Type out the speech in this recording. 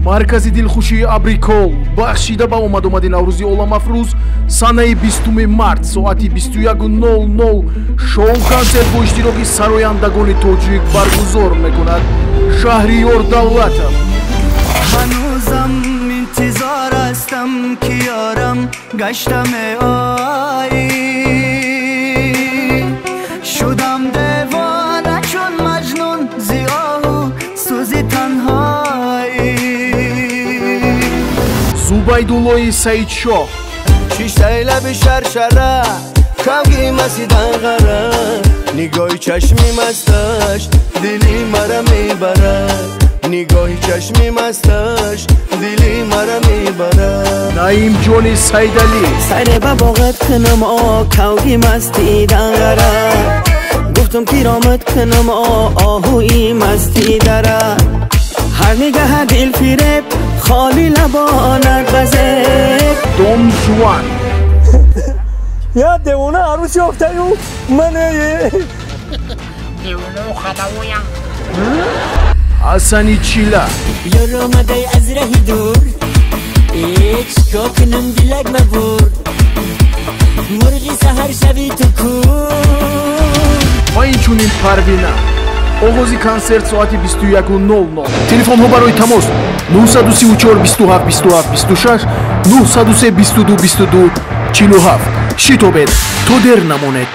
Маркази дилхушии Абрикол бахшида ба омадомади Наврӯзи оламафрӯз санаи 20 март соати 21:00 шоу-консерт бо иштироки сарояндагони тоҷик баргузор мекунад. Шаҳриёр Давлатов. Ҳанӯзам интизор ҳастам, ки ёрам гашта меоӣ. Шудам девона чун Маҷнун зи оҳу сӯзи танҳоӣ. Зубайдуллои Саидшоҳ. Шиштаи лаби шаршара, кавги маси данғара, нигоҳи чашми масташ дили мара мебарад, нигоҳи чашми масташ дили мара мебарад. Наимҷони Сайдалӣ. Саре ба боғат кунам, о кавги масти данғара, гуфтам ки ромат кунам, о оҳуи масти дара. Ҳар нигаҳ дил фиреб, холи лабонат базеб. Дон Жуан. Я девона арӯс ёфтаю мане. Девону хадавоям. Ҳасани Чила. Ёр омадай аз раҳи дур, ҳеч ко кунам дилак мабур, мурғи саҳар шави ту кур. Ва инчунин Парвина. Оғози консерт соати 21:00. Телефонҳо барои тамос 934 27 27 26, 903 22 22 47. Шитобед, то дер намонед.